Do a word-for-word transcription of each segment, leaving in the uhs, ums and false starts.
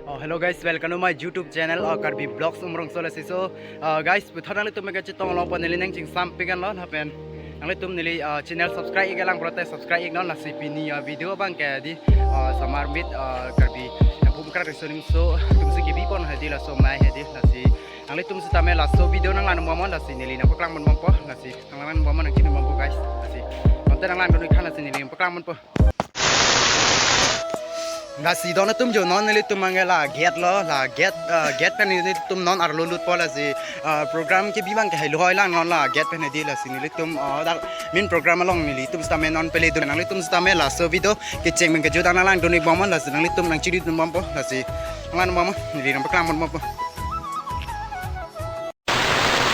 Oh, hello guys, welcome to my YouTube channel, uh, Karbi Vlogs Umrongso lasi. So, uh, guys, puthot nanglitum ke chetong along pon neli nangchingsam pikan lo, lapen nanglitum neli, uh, channel subscribe ik-e lang pulote subscribe iknon, lasi pini, uh, video abang ke di, uh, Samarmit, uh, Karbi, uh, Bumkra Resoning So atum si kebi pon hedi, laso amei hedi, lasi nanglitum sitame laso video nanglang bomnon, lasi neli nangpaklang bompo, lasi nanglang bomnon, nangchini bompo guys, lasi konten nanglang dun ik-an, lasi neli nangpaklang bompo. Lasi don atum jo, non nelitum abang ke la gate lo, la gate, uh, gate pen nelitum non arlo lutpo, lasi, uh, program kebi abang ke helo hoi lang, non la gate pen hedi, lasi nelitum, uh, dak main program along nelitum sitame non pele dun, nanglitum sitame laso video kecheng pen kejut nanglang dun ik bomnon, lasi nanglitum nangchini dun bompo, lasi nanglang bomnon, neli nangpaklang bompo.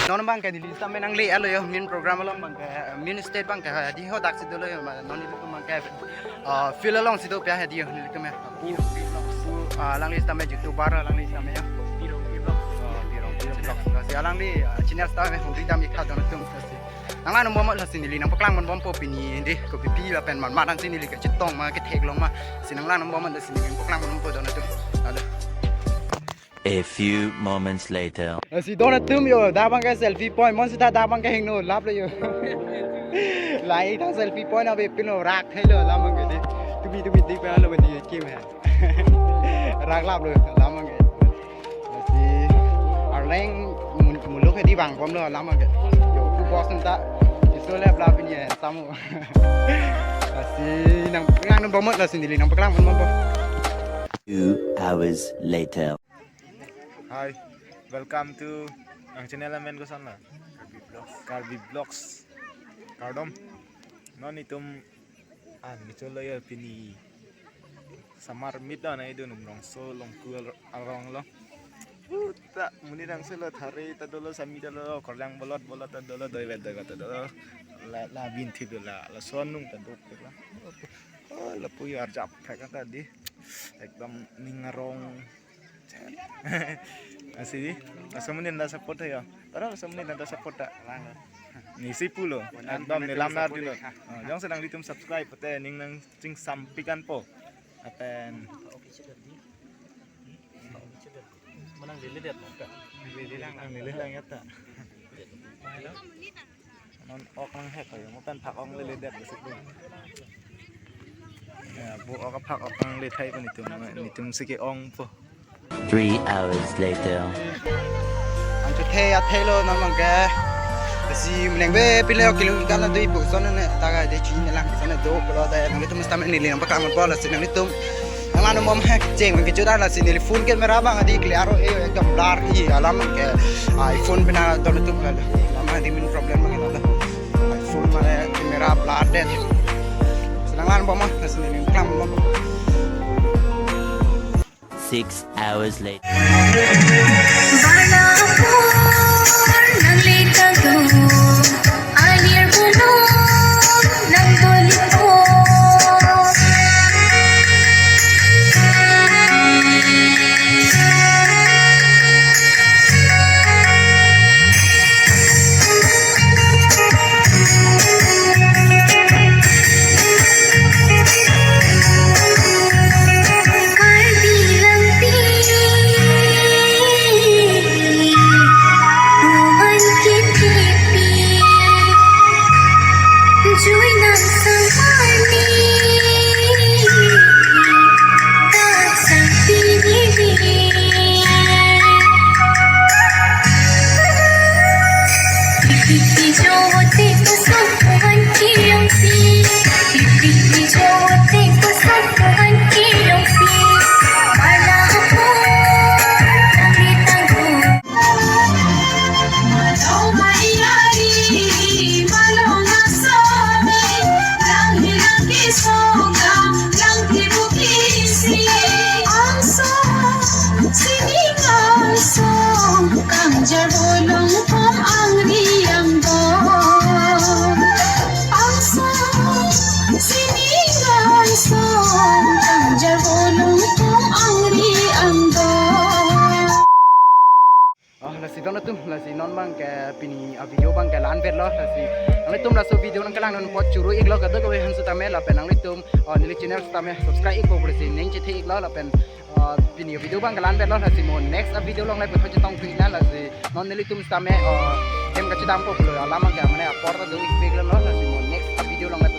Non abang ke neli sitame nangle-etlo yo, main program along abang ke, main stage abang ke hedi hadak si dolo yo, ma non nelitum abang ke, uh, field along si do pia hedi yo, nelitum ya. Pu, pu, uh, alangli sitame YouTuber, alangli sitame yo. Tirong Vlogs. Oh, Tirong Vlogs. Lasi alangli, uh, channel sitame hungri dam ik-tha don atum, lasi nanglang bomnon, lasi neli nangpaklang bompo pini hedi, kopipi lapen man man ansi neli kachetong ma, ketheklong ma, lasi nanglang bomnon, lasi neli nangpaklang bompo don atum. Halo. A few moments later. Lasi don atum yo, dak abang ke selfie point, mon sita dak abang ke hingno laplo yo. Lahai ta selfie point ave pilo, rak thelo alam abang ke di. Tumi tumi di pelo bani kim hai. Rak laplo alam abang ke. Lasi arleng mul-, muluk hedi bang bomlo alam abang ke. Yo, pu boss ta. Iso le bla pini ya, samu. Lasi nanglang bomnon, lasi neli nangpaklang bompo. Two hours later. Hi, welcome to nang channel amen koson la? Karbi Vlogs. Kardom. Non itum an micholo yo pini Samarmit do nangdun Umrongso Longku al-, arong lo. Uta, monit angselo, thari ta dolo, sami ta dolo, korjang bolot bolot ta dolo, doivet doivet ta dolo. La, la binthi dolo, lason anung ta dokpik la. Oh, lapu yo arjap phek ta di. Ekdom ning arong. Lasi di, laso amonit ta support tha yo. Para laso amonit ta support tha. Neli si pulo. Ekdom neli lam nar dilo. Oh, jongsi nanglitum subscribe pute ning nangchingsam pikan po. Lapen manang lele det na ka. Lele lang, lele lang ya ta. Non ok nanghek kayo, mo pen phak ong lele det besik dun. Ya, bo ok phak ong le thai po nelitum, nelitum si ke-ong po. Three hours later. Anchothe athelo non abang ke. Lasi meneng be pile ok kilo kan do ipu son ne ta ga de chin lang son do pulo ta, nanglitum sitame neli nangpaklang bompo, lasi nanglitum nanglang bomnon, kecheng pen kejut lasi neli phone camera abang hedi clear o, eh, ekdom blur hi alam ke. iPhone pen don atum la. Alam hedi main problem abang ke la. iPhone mane camera blur det. Lasi nanglang bomnon, lasi neli nangpaklang bompo. Six hours later. Bala apor nangletanglo, alir bulong nangdolipo. Karbi Lampi, Roman K T P, Jui Nang Samani, Tatsang Pinili. Sining angsong kangjar bolong pom angri angdong. Angsong sining angsong kangjar bolong pom angri angdong. Ah, lasi don atum, lasi non abang Ke pini a video abang ke la-an vet lo, lasi nanglitum laso video nangkelang non apot choro iklo kadokave aphan sitame, lapen nanglitum, uh, neli channel sitame subscribe ikpo pusi ning chethe iklo, lapen, uh, pini video abang ke la-an vet lo, lasi mo next a video along le puthot chetong thu iknang, lasi non nelitum sitame, uh, hem kachedampo pulo alam abang ke mane apor ta do-ik pik lo, lasi mo next a video along le